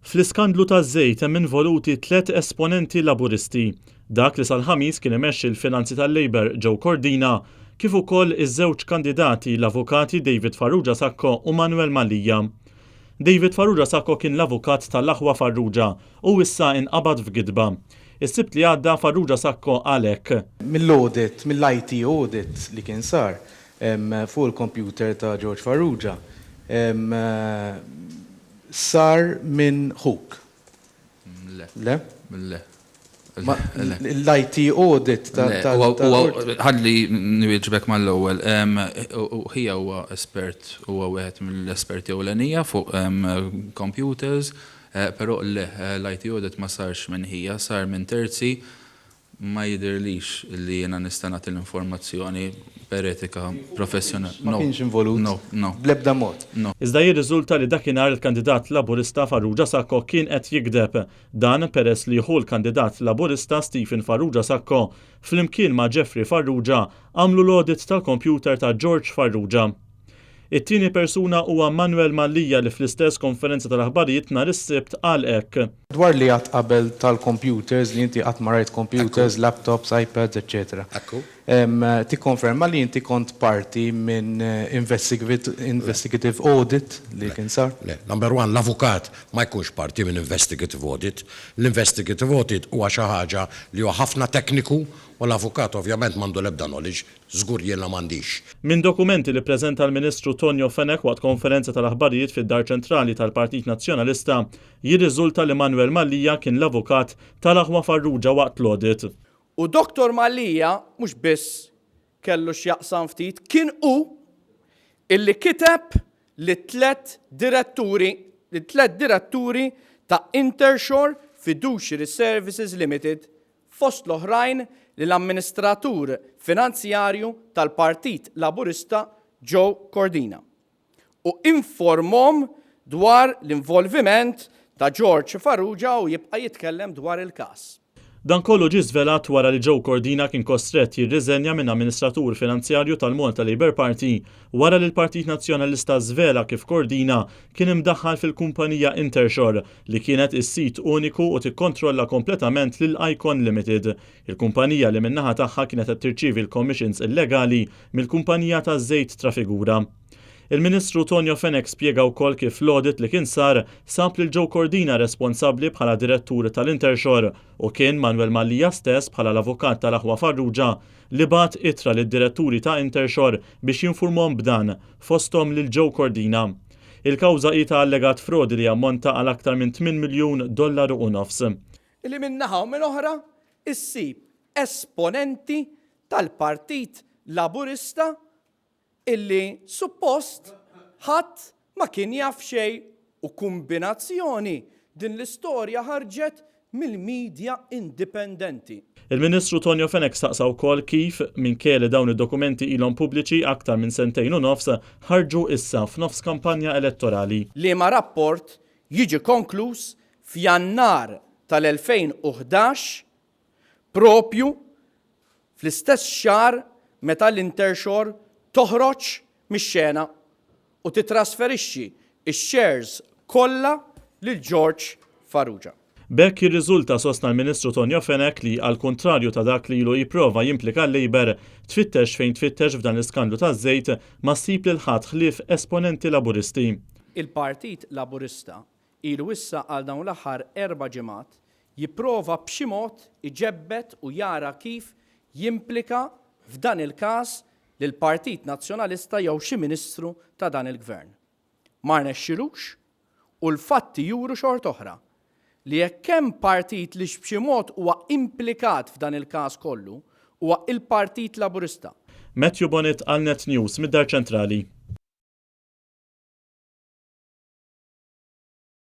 Fl-iskandlu taż-żejt hemm involuti tlett esponenti Laburisti, dak li sal-Ħamis kien imexxi l-finanzi tal-Labour Joe Cordina, kif ukoll iż-żewġ kandidati l-Avukati David Farrugia Sacco u Manuel Mallia. David Farrugia Sacco kien l-avukat tal-aħwa Farrugia u issa inqabad f'gidba. Is-Sibt li għadda Farrugia Sacco qal hekk. Mill-audit, mill-IT audit li kien sar fuq il-computer ta' George Farrugia, Sar minn ħuk. Le. Le? Le. L-IT audit ta' Le, ħalli nwieġbek mal-ewwel. Ħija huwa espert, huwa wieħed mill-esperti ewlenija fuq computers, però le, l-IT audit ma sarx minn ħija, sar minn terzi. Ma jidhirlix li jiena nista' nagħti l-informazzjoni per etika professjonali. Ma kienx involut? No, no. Bl-ebda mod? No. Iżda jirriżulta li dakinhar il-kandidat Laburista Farrugia Sacco kien qed jigdeb. Dan peress li ħu l-kandidat Laburista Stephen Farrugia Sacco flimkien ma' Jeffrey Farrugia għamlu l-audit tal-kompjuter ta' George Farrugia. It-tieni persuna huwa Manuel Mallia li fl-istess konferenza tal-aħbarijiet nhar is-Sibt qal hekk. Dwar li għadt qabel tal-computers, li inti qatt ma rajt computers, laptops, iPads, eċċetera. Tikkonferma li inti kont parti minn investigative audit li kien sar? Le. Number one, l-avukat ma jkunx parti minn investigative audit. L-investigative audit huwa xi ħaġa li huwa ħafna tekniku u l-avukat ovvjament m'għandu l-ebda knowledge. Żgur jiena m'għandix. Minn dokumenti li ppreżenta l-Ministru Tonio Fenech waqt konferenza tal-aħbarijiet fid-Dar Ċentrali tal-Partit Nazzjonalista, jirriżulta li Manuel Mallia kien l-avukat tal-aħwa Farrugia waqt l-audit. U Dottor Mallia mhux biss kellu x'jaqsam ftit, kien hu illi kiteb lit-tlett diretturi lit-tlett diretturi ta' Intershore Fiduciary Services Limited fost l-oħrajn lill-amministratur finanzjarju tal-Partit Laburista Joe Cordina u informhom dwar l-involviment ta' George Farrugia u jibqa' jitkellem dwar il-każ. Dan kollu ġie żvelat wara li Joe Cordina kien kostrett jirriżenja minn amministratur finanzjarju tal-Malta Labour Party wara li l-Partit Nazzjonalista żvela kif Cordina kien imdaħħal fil-kumpanija Intershore li kienet is-sid uniku u tikkontrolla kompletament lil Icon Limited, il-kumpanija li min-naħa tagħha kienet qed tirċievi l-commissions illegali mill-kumpanija taż-żejt Trafigura. Il-Ministru Tonio Fenech spjega wkoll kif l-audit li kien sar sab lil Joe Cordina responsabbli bħala direttur tal-Intershore u kien Manuel Mallia stess bħala l-avukat tal-aħwa Farrugia li bagħat ittra lid-diretturi ta' Intershore biex jinfurmhom b'dan, fosthom lil Joe Cordina. Il-kawża hi ta' allegat frodi li jammonta għal aktar minn tminn miljun dollaru u nofs. Li minn naħa u minn oħra issib esponenti tal-Partit Laburista illi suppost ħadd ma kien jaf xejn u kumbinazzjoni din l-istorja ħarġet mill-media indipendenti. Il-Ministru Tonio Fenech staqsa wkoll kif, minkejja li dawn id-dokumenti ilhom pubbliċi aktar minn sentejn u nofs, ħarġu issa f'nofs kampanja elettorali. Liema rapport jiġi konkluż f'Jannar tal-2011, proprju fl-istess xahar meta l-Intershore toħroġ mix-xena u tittrasferixxi x-shares kollha lil George Farrugia. B'hekk jirriżulta, sostna l-Ministru Tonio Fenech, li għall-kuntrarju ta' dak li ilu jipprova jimplika l-Labour, tfittex fejn tfittex f'dan l-iskandlu taż-żejt ma ssib lil ħadd ħlief esponenti Laburisti. Il-Partit Laburista ilu issa għal dawn l-aħħar erba' ġimgħat jipprova b'xi mod iġebbed u jara kif jimplika f'dan il-każ lill-Partit Nazzjonalista jew xi Ministru ta' dan il-Gvern. Ma rnexxilux u l-fatti juru xort'oħra li jekk hemm partit li b'xi mod huwa implikat f'dan il-każ kollu huwa il-Partit Laburista. Matthew Bonett għal Net News mid-Dar Ċentrali.